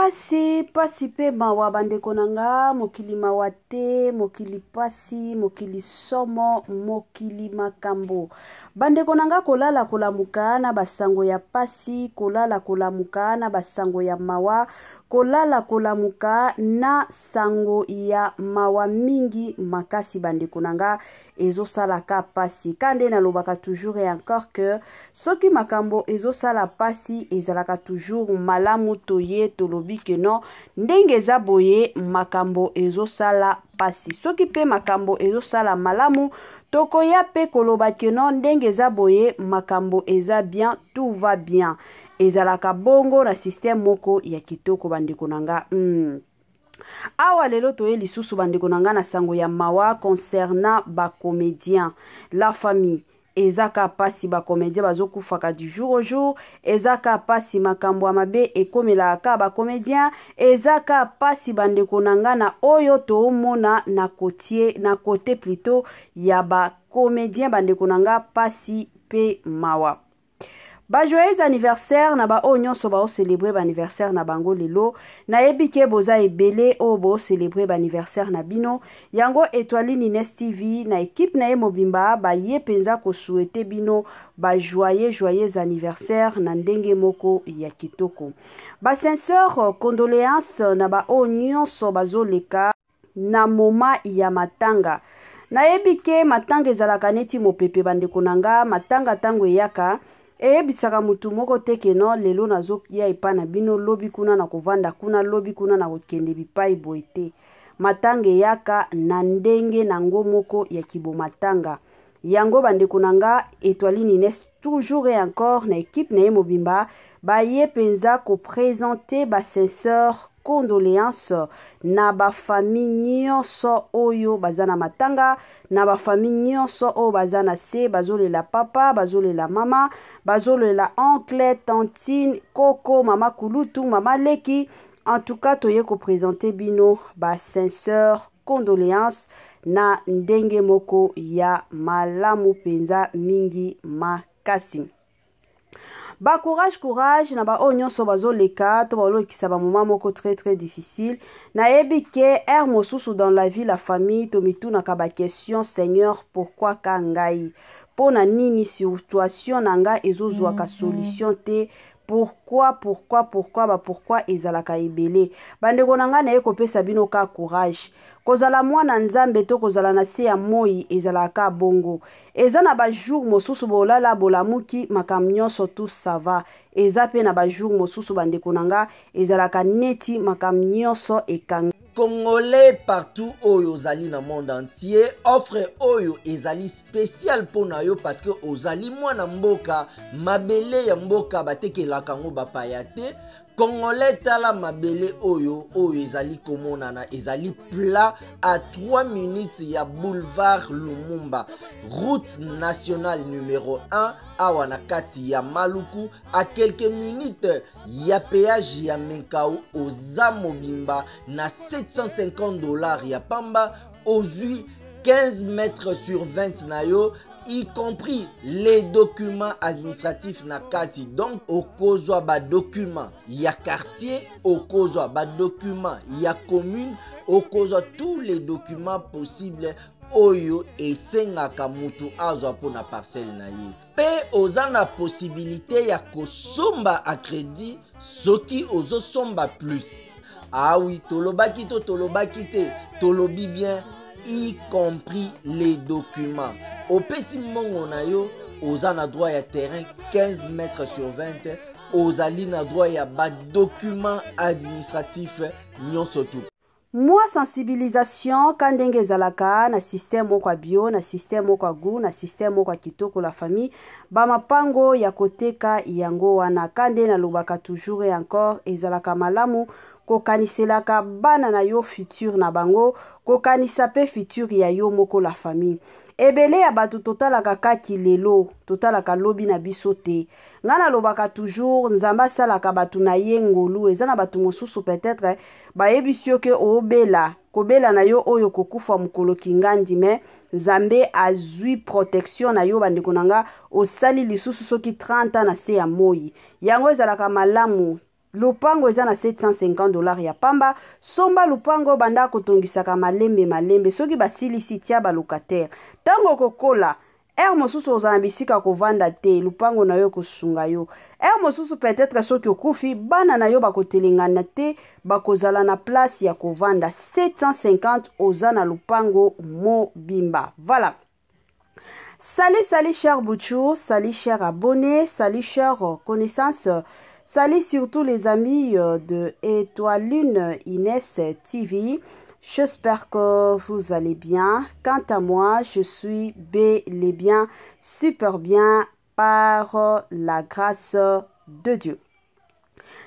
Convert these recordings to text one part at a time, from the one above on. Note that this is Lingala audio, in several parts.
Pasi pasi pe mawa bandeko na nga mokili mawa te mokili pasi mokili somo mokili makambo bandeko na nga kolala kolamuka na basango ya pasi kolala kolamuka na basango ya mawa kolala kolamuka na sango ya mawa mingi makasi bandeko na nga ezosalaka pasi ka nde nalobaka toujours et encore que soki makambo ezosala pasi ezalaka toujours malamu toye tolobi ke non ndenge eza boye makambo ezosala pasi soki mpe makambo ezosala malamu tokoya mpe koloba ke non ndenge eza boye makambo eza bien tout va bien ezalaka bongo na système moko ya kitoko bandeko na nga mm. Awa lelo toye lisusu bandeko na ngai na sango ya mawa concernant ba comediens la famille eza ka pasi ba comediens bazokufaka du jour au jour eza ka pasi makambo ya mabe ekomelaka ka ba comediens eza ka pasi bandeko na ngai na oyo toomona na kotie na kote plutôt ya ba comediens bandeko na ngai pasi pe mawa Ba joyeux anniversaire na ba oyo nyonso bao célébrer ba anniversaire na bango lelo. Nayebi ke boza ebele oyo bo célébrer ba anniversaire na bino. Yango Etoiline Ines TV na équipe na ye mobimba ba ye penza ko souhaiter bino ba joyeux joyeux anniversaire na ndenge moko ya kitoko. Ba sincères condoléances na ba oyo nyonso bazoleka na moma ya matanga. Nayebi ke matanga ezalaka neti mopepe bandeko na nga, matanga ntango eyaka eyebisaka motu moko te ke no lelo nazoya epai na bino, lobi kuna nakovanda kuna, lobi kuna nakokende bipai boye te. Matanga eyaka na ndenge nango moko ya kibomatanga. Yango bandeko na nga, Etoiline Ines toujours et encore na equipe na ye mobimba baye penza ko présenter ba sincères condoléances na ba famille nyonso oyo baza na matanga, na ba famille nyonso oyo baza na se, bazolela papa, bazolela mama, bazolela oncle, tantine, koko, mama kulutu, mama leki. En tout cas toye ko présenter bino ba sincères condoléances na ndenge moko ya malamu penza mingi makasi. Ba courage courage na ba oyo nyonso bazoleka to balokisa ba moment moko très très difficile. Nayebi ke heure mosusu dans la vie la famille tomitunaka ba question Seigneur pourquoi ka ngai? Mpo na nini situation na ngai ezozwaka solution te? Pourquoi, pourquoi, pourquoi, ba pourquoi ezalaka ebele. Bandeko na ngai naye kopesa bino ka courage. Kozala mwana Nzambe to kozala na se ya moi ezalaka ka bongo. Eza na ba jour mosusu bolala bolamuki makambo nyonso tout ça va. Eza pe na ba jour mosusu bandeko na nga ezalaka neti makambo nyonso ekanga. Congolais partout oyo ozali na monde entier, offre oyo ezali spécial mpo na yo parce que ozali mwana mboka, mabele ya mboka batekelaka yango bapaya te. Congolais tala mabele oyo, oyo ezali komonana ezali plat à 3 minutes ya boulevard Lumumba, route nationale numéro 1 awa na kati ya Maluku, à quelques minutes ya péage ya Menkao. Oza mobimba na 750 $ ya pamba, ozwi 15 mètres sur 20 na yo, y compris les documents administratifs na kati. Donc okozwa ba documents ya quartier, okozwa ba documents ya commune, okozwa tous les documents possibles oyo esengaka mutu azwa mpona parcelle na ye. Pe oza na possibilité ya kosomba à crédit soki ozosomba plus. Ah oui, tolobaki to tolobaki te, tolobi bien, y compris les documents. Opesi mbongo na yo, oza na droit ya terrain 15 mètres sur 20, ozali na droit ya ba documents administratifs nyonso tout. Mwa sensibilisation ka ndenge ezalaka na système moko ya bio, na système moko ya goût, na système moko ya kitoko la famille, ba mapango ya koteka yango wana ka nde nalobaka toujours et encore ezalaka malamu kokaniselaka bana na yo futur na bango, kokanisa pe futur ya yo moko la famille. Ebele ya bato totalaka kaki lelo, totalaka lobi na biso te. Nga nalobaka toujours Nzambe asalaka bato na ye ngolu. Eza na bato mosusu peut-être bayebisi yo ke obela, kobela na yo oyo kokufa mokolo kingandi, mais Nzambe azwi protection na yo bandeko na nga, osali lisusu soki 30 ans na se ya moi. Yango ezalaka malamu. Lopango eza na 750 dollars ya pamba. Somba lopango, banda kotongisaka malembe malembe. Soki basilisi, tia balocataire. Ntango okokola, heure mosusu ozala na bisika kovanda te, lupango na yo ekosunga yo. Heure mosusu peut-être soki okufi, bana na yo bakotelengana te, bakozala na place ya kovanda. 750 oza na lupango mobimba. Voilà. Salut, salut cher Bouchou, salut cher abonné, salut cher connaissance, salut surtout les amis de Étoilune Inès TV. J'espère que vous allez bien. Quant à moi, je suis bel et bien, super bien par la grâce de Dieu.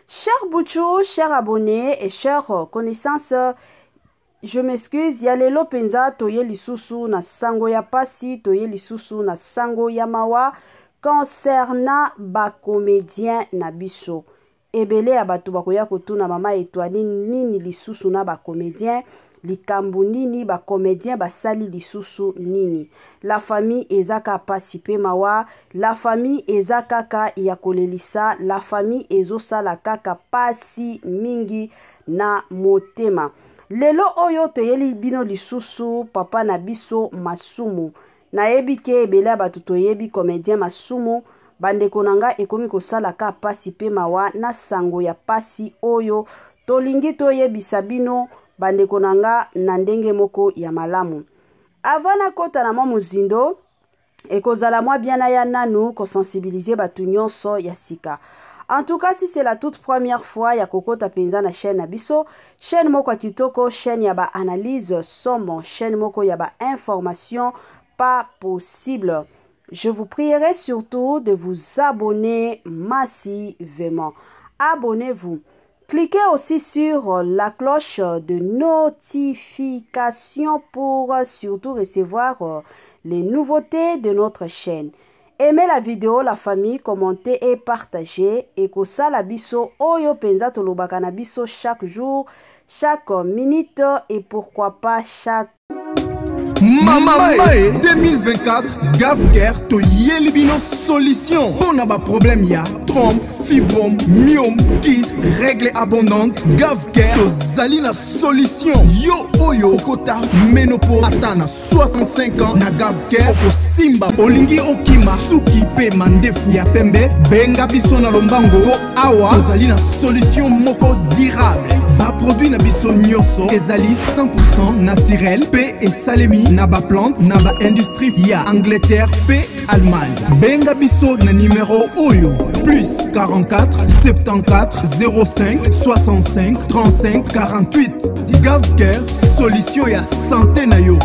Cher Bouchou, cher abonné et chers connaissances, je m'excuse, ya lelo mpenza toye lisusu na sango ya pasi, toye lisusu na sango ya mawa concernant bacomédien na biso. Ebele ya bato bakoya kotuna mama Etoile nini lisusu na bacomédien, likambo nini bacomédien basali lisusu nini. La famille eza kaka pasi pe mawa, la famille eza kaka ya kolelisa, la famille ezosala kaka pasi mingi na motema. Lelo oyo toyeli bino lisusu papa na biso Masumu. Nayebi ke ebele ya bato toyebi comédien Masumu. Bandeko na nga, ekomi kosala ka pasi pe mawa na sango ya pasi oyo tolingi toyebisa bino, bandeko na nga, na ndenge moko ya malamu. Avant nakota na mwa mozindo, ekozala mwa bien naya nanu kosensibiliser bato nyonso ya sika. En tout cas, si c'est la toute première fois ya kokota mpenza na chaîne na biso, chaîne moko ya kitoko, chaîne ya baanalyse somo, chaîne moko ya bainformation pas possible, je vous prierai surtout de vous abonner massivement. Abonnez-vous. Cliquez aussi sur la cloche de notification pour surtout recevoir les nouveautés de notre chaîne. Aimez la vidéo, la famille, commentez et partagez. Et kosala biso oyo penza tolobaka na biso chaque jour, chaque minute et pourquoi pas chaque Mama e 2024, Gavcare toyeli bino solution mpo na baproblème ya trompe, fibrome, myome, kyste, règle abondante. Gavcare tozali na solution. Yo oyo okota ménopause ata na 65 ans, na Gavcare okosimba. Olingi okima suki mpe mandefu ya pembe, benga biso na lombango mpo awa tozali na solution moko durable. Baproduit na biso nyonso ezali 100 naturel mpe esalemi na baplante na baindustrie ya Angleterre mpe Allemagne. Benga biso na nimero oyo: plus 44 74 05 65 35 48. Gavcare, solution ya santé na yo.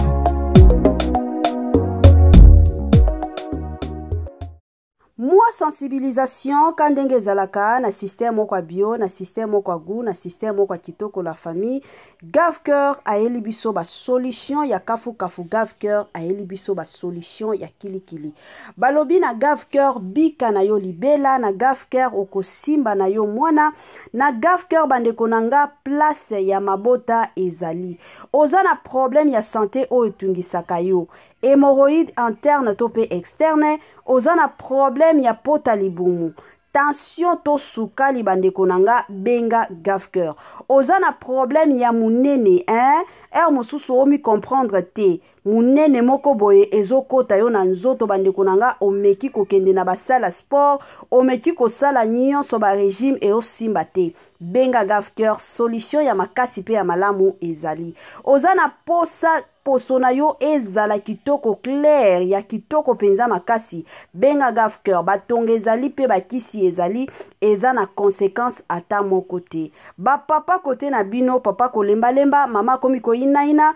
Mwa sensibilisation ka ndenge ezalaka na système moko ya bio, na système moko ya goût, na système moko ya kitoko. La famille, Gavcœur ayeli biso basolution ya kafukafu, Gavcœur ayeli biso basolution ya kilikili. Balobi na Gavcœur, bika na yo libela. Na Gavcœur okosimba na yo mwana. Na Gavcœur, bandeko na nga, place ya mabota ezali. Oza na problème ya santé oyo etungisaka yo, hémorroïde interne to mpe externe, oza na problème ya pota libumu, tension to sukali, bandeko na nga, benga Gavcœur. Oza na problème ya monene, hein? Heure mosusu omi comprendre te, monene moko boye ezokɔta yo na nzoto. Bandeko na nga, omeki kokende na basala sport, omeki kosala nyonso, barégime eosimba te, benga Gavcœur. Solution ya makasi mpe ya malamu ezali. Oza na posa poso na yo ezala kitoko, claire, ya kitoko mpenza makasi, benga Gavcœur. Batonga ezali mpe bakisi ezali, eza na conséquence ata moko te. Bapapa kote na bino, papa kolembalemba, mama akomi koyinayina,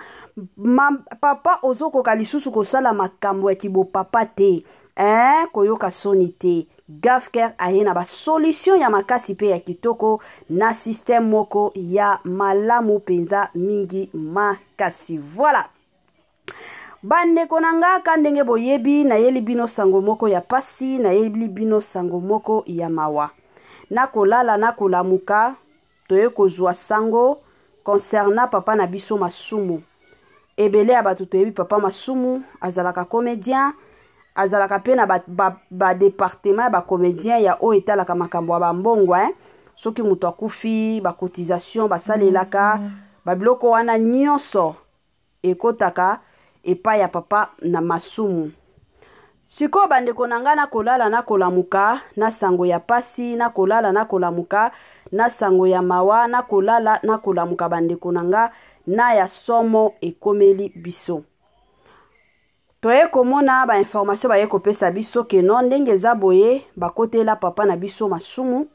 ma, papa ozokoka lisusu kosala makambo ya kibopapa te, eh, koyoka soni te. Gavcare aye na basolution ya makasi mpe ya kitoko na système moko ya malamu mpenza mingi makasi. Voilà, bandeko na nga, ka ndenge boyebi, nayeli bino sango moko ya pasi, nayeli bino sango moko ya mawa. Nakolala, nakolamuka, toye kozwa sango concernant papa na biso Masumu. Ebele ya bato toyebi papa Masumu, azalaka comédien, azalaka mpe na badepartement ba ya bacomédien ya oyo etalaka makambo ya bambongo, eh? Soki moto akufi, bacotisation basalelaka, babiloko wana nyonso ekotaka epai ya papa na Masumu. Sikoyo bandeko na ngai, nakolala nakolamuka na sango ya pasi, nakolala nakolamuka na sango ya mawa, nakolala nakolamuka bandeko na nga na ya somo ekomeli biso. Toye komona bainformation baye kopesa biso ke non, ndenge eza boye, bakotela papa na biso Masumu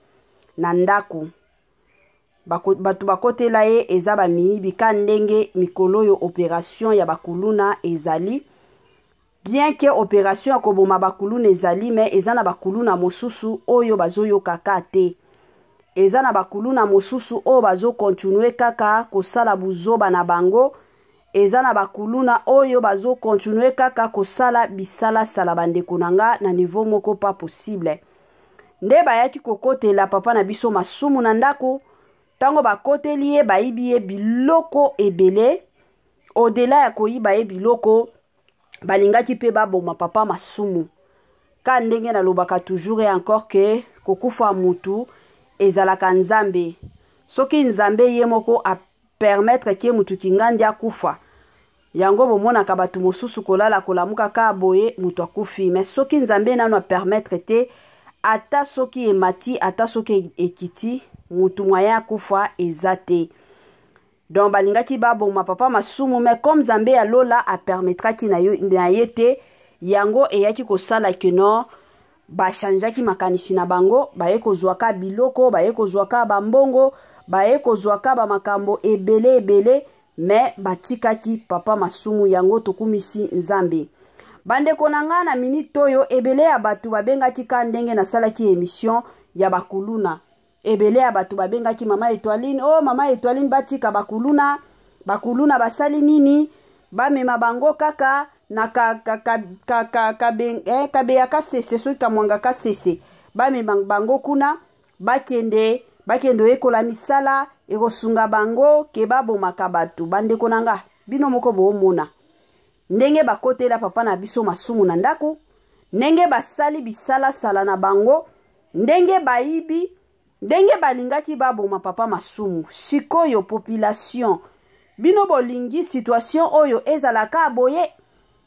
na ndako. Bato bakotela ye eza bamiyibi, ka ndenge mikolo oyo opération ya bakuluna ezali. Bien ke opération ya koboma bakuluna ezali, me eza na bakuluna mosusu oyo bazoyoka te. Eza na bakuluna mosusu oyo bazokontinue kaka kosala buzoba na bango. Eza na bakuluna oyo bazokontinue kaka kosala bisalasala, bandeko na nga, na niveau moko pas possible. Nde bayaki kokotela papa na biso Masumu na ndako. Ntango bakoteli ye, bayibi ye biloko ebele. Au-delà ya koyiba ye biloko, balingaki mpe baboma papa Masumu. Ka ndenge nalobaka toujours et encore ke kokufa mutu ezalaka Nzambe. Soki Nzambe ye moko apermettre ke mutu kingandi akufa, yango bomonaka bato mosusu kolala kolamuka kaka boye, moto akufi. Me soki Nzambe nano apermettre te, ata soki emati, ata soki ekiti, mutu moyen akufa eza te. Donc balingaki baboma papa Masumu, mais comme Nzambe ya lola apermettraki na ye te, yango eyaki kosala ke non, bachangeaki makanisi na bango. Baye kozwaka biloko, baye kozwaka bambongo, baye kozwaka bamakambo ebele ebele, me batikaki papa Masumu. Yango tokumisi Nzambe. Bandeko na ngai, na minute oyo ebele ya bato babengaki ka ndenge nasalaki émission ya bakuluna. Ebele ya bato babengaki mama Etoiline: "O oh, mama Etoiline, batika bakuluna. Bakuluna basali nini? Bamema bango kaka na ka, ka, ka, ka, ka, ka, eh, Kabeya Kasese, soki Kamwanga Kasese. Bamema bango kuna, bakende oyekola misala ekosunga bango ke babomaka bato." Bandeko na nga, bino moko boomona ndenge bakotela papa na biso Masumu na ndako, ndenge basali bisalasala na bango, ndenge bayibi, ndenge balingaki baboma papa Masumu. Sikoyo population, bino bolingi situation oyo ezalaka boye?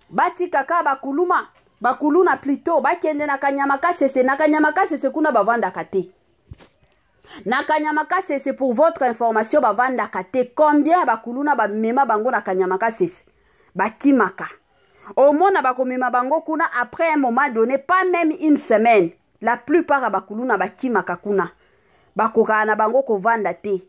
Batikaka bakuluma, bakuluna plutôt, bakende na Kanyama Kasese. Na Kanyama Kasese kuna bavandaka te. Na Kanyama Kasese, pour votre information, bavandaka te. Combien ya bakuluna bamema bango na Kanyama Kasese, bakimaka. Omona bakomema bango kuna, après un moment donné, pas même une semaine, la plupart ya bakuluna bakimaka kuna. Bakokaka na bango kovanda te.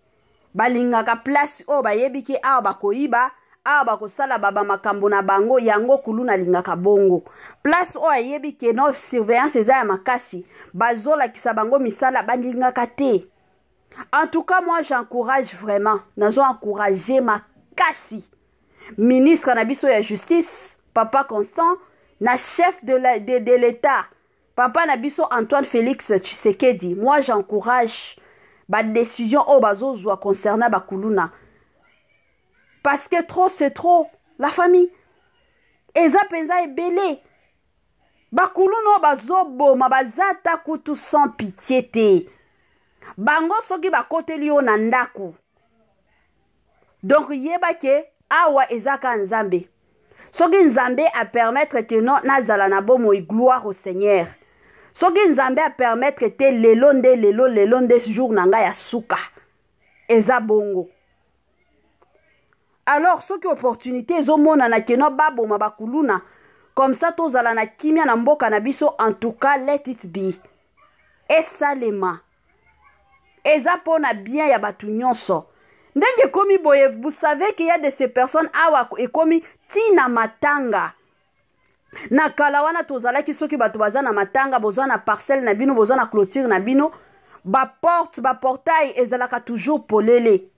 Balingaka place oyo bayebi ke awa bakoyiba, awa bakosala bamakambo na bango. Yango kuluna alingaka bongo, place oyo ayebi ke no, surveillance eza ya makasi, bazolakisa bango misala, balingaka te. En tout cas, moi j'encourage vraiment, nazo encourage makasi ministre na biso ya justice, papa Constant, na chef de l'État, papa na biso Antoine Félix Tshisekedi. Moi j'encourage badécision oyo bazozwa concernant bakuluna, parce que trop c'est trop, la famille. Eza mpenza ebele bakuluna oyo bazoboma, baza ata kutu sans pitié te. Bango soki bakoteli yo na ndako, donc yeba ke awa eza ka Nzambe. Soki Nzambe apermettre ke no, nazala na bomoi, gloire au Seigneur. Soki Nzambe apermettre te, lelo nde lelo, lelo nde jour na ngai ya suka. Eza bongo. Alors soki opportunité ezomonana ke no, baboma bakuluna, comme ça tozala na kimia na mboka na biso, en tout cas let it be, esalema. Eza mpona bien ya bato nyonso. Ndenge ekomi boye, vous savez qu'il y a de ces personnes awa ekomi ntina matanga. Na kala wana tozalaki, soki bato baza na matanga, boza na parcelle na bino, boza na clôture na bino, baporte, baportail ezalaka toujours polele.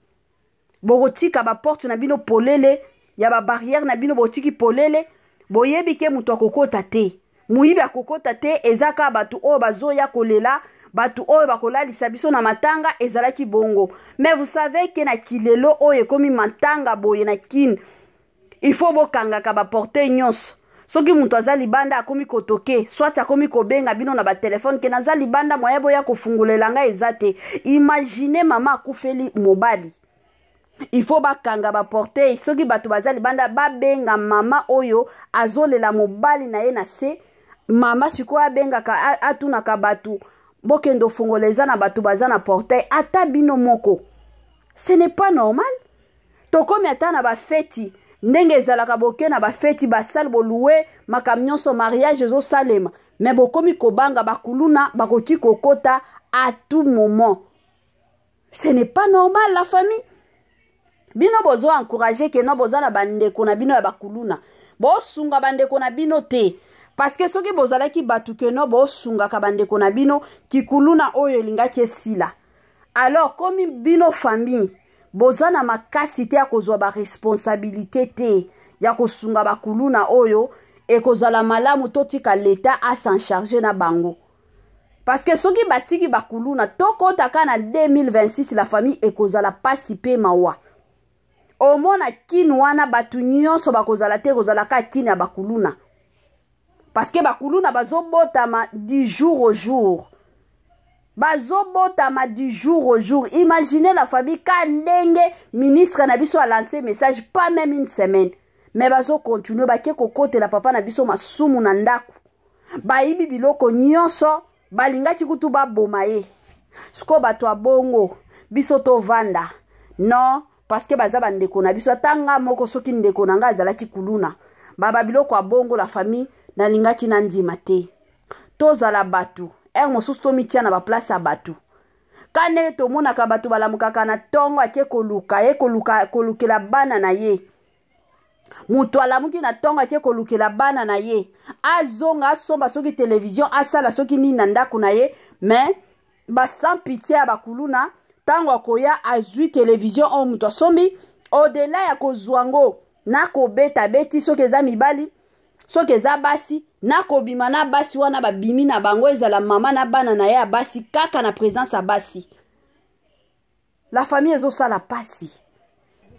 Bokotika baporte na bino polele, ya babarrière na bino botiki polele, boyebi ke moto akokota te, moyibi akokota te. Eza kaka bato oyo bazoya kolela, bato oyo bakolalisa biso na matanga. Ezalaki bongo. Mais vous savez ke na kilelo oyo ekomi matanga boye na Kine, il faut bokangaka baporte nyonso. Soki moto aza libanda akomi kotoke, soit akomi kobenga bino na batelefone ke naza libanda, moye boya kofungolela ngai eza te. Imagine mama akufeli mobali, il faut bakanga baporteuil. Soki bato baza libanda babenga mama oyo azolela mobali na ye na se. Mama sikoyo abengaka, atunaka bato, bokende ofungola, eza na bato baza na portail, ata bino moko. Ce n'est pas normal. Tokomi ata na bafeti, ndenge ezalaka, boke na bafeti, basale boluwe makambo nyonso, mariage ezosalema, me bokomi kobanga bakuluna bakoki kokota à tout moment. Ce n'est pas normal, la famille. Bino bozo encourage ke no boza na bandeko na bino ya bakuluna, bosunga bandeko na bino te, parce que soki bozalaki bato ke no bosungaka bandeko na bino, kikuluna oyo elingaki esila. Alors komi bino famille boza na makasi te ya kozwa baresponsabilité te ya kosunga bakuluna oyo, ekozala malamu totika leta as'en charge na bango, parce que soki batiki bakuluna, tokɔta kaka na 2026, la famille, ekozala pasi mpe mawa. Omona kini wana bato nyonso bakozala te, ekozala kaka kini ya bakuluna, parce que bakuluna bazobotama du jour au jour, bazobotama du jour au jour. Imaginez, la famille, ka ndenge ministre na biso alance message, pas même une semaine, mais bazokontinue, bake kokotela papa na biso Masumu na ndako, bayibi biloko nyonso, balingaki kutu baboma ye. Sikoyo bato ya bongo, biso tovanda? Non, parce que baza bandeko na biso. Ata nga moko, soki ndeko na ngai azalaki kuluna, baba biloko ya bongo, la famille, nalingaki na ndima te. Tozala bato, ere mosusu tomitia na baplace ya bato. Ka ndenge tomonaka bato balamukaka na ntongo, ake koluka ye, koluka, kolukela bana na ye. Moto alamuki na ntongo, ake kolukela bana na ye, azonga, asomba soki televizio, asala soki nini na ndako na ye. Mais basans pitié ya bakuluna, ntango akoya, azwi televizio oyo moto asombi, au-delà ya kozwa ngo na kobeta beti, soki eza mibali, soki eza basi, na kobima na basi wana, babimi na bango, ezala mama na bana na ye ya basi, kaka na présence ya basi. La famille, ezosala pasi.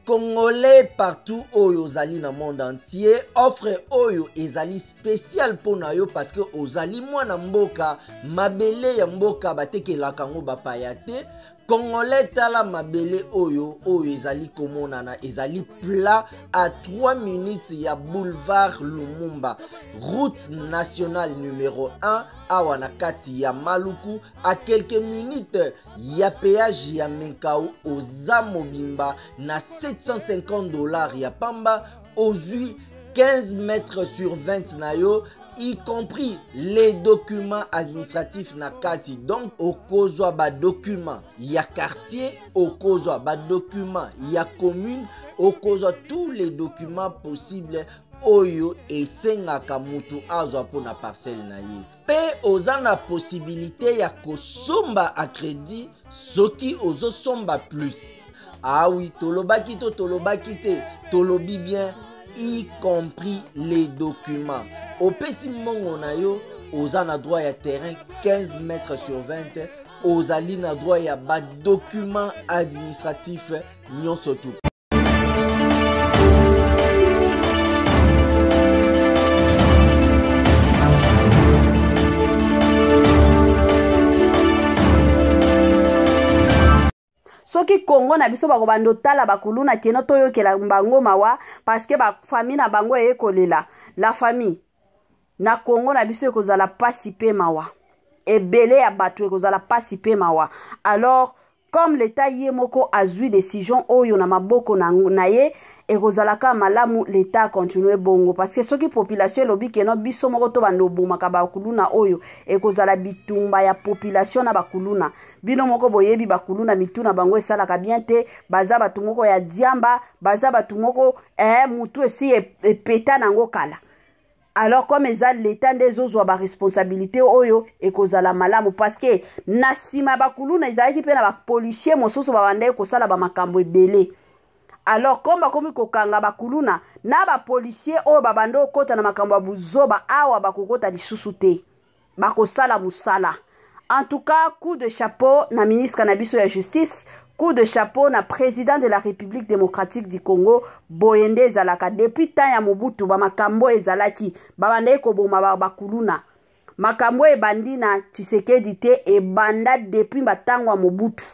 Congolais partout oyo ozali na monde entier, offre oyo ezali spécial mpo na yo, parce que ozali mwana mboka. Mabele ya mboka batekelaka yango bapaya te. Congolais, tala mabele oyo, oyo ezali komonana, ezali plat à 3 minutes ya boulevard Lumumba, route nationale numéro 1, awa na kati ya Maluku, à quelques minutes ya péage ya Menkao. Oza mobimba na 750 $ ya pamba, ozwi 15 mètres sur 20 na yo, y compris les documents administratifs na kati. Donc okozwa badocument ya quartier, okozwa badocument ya commune, okozwa tous les documents possibles oyo esengaka mutu azwa mpona parcelle na ye. Mpe oza na possibilité ya kosomba à crédit soki ozosomba plus. Ah oui, tolobaki to tolobaki te? Tolobi bien, y compris les documents. Opesi mbongo na yo, oza na droit ya terrain 15 mètres sur 20, ozali na droit ya badocument administratif nyonso tu. Soki Kongo na biso bakobanda otala bakuluna keno toyokela bango mawa, parce que bafamille na bango eye kolela. La famille, na Kongo na biso ekozala pasi mpe mawa, ebele ya bato ekozala pasi mpe mawa. Alors comme leta ye moko azwi décision oyo na maboko na ye, ekozalaka malamu leta akontinue bongo, parce que soki population elobi keno biso moko tobanda obomaka bakuluna oyo, ekozala bitumba ya population na bakuluna. Bino moko boyebi bakuluna, mitu na bango esalaka bien te. Baza bato moko ya diamba, baza bato moko mutu esi epeta nango kala. Alors comme eza leta nde ezozwa baresponsabilité oyo, ekozala malamu, parce que na nsima ya bakuluna ezalaki mpe na bapolicier mosusu babandaki kosala bamakambo ebele. Alors comme bakomi kokanga bakuluna na bapolicier oyo babanda okota na makambo ya buzoba awa, bakokota lisusu te, bakosala mosala. En tout cas, coup de chapeau na ministre na biso ya justice. Coup de chapeau na président de la République démocratique du Congo. Boye nde ezalaka depuis temps ya Mobutu, bamakambo ezalaki, babandaki koboma bakuluna. Makambo ebandi na Tshisekedi te, ebanda depuis batango ya Mobutu.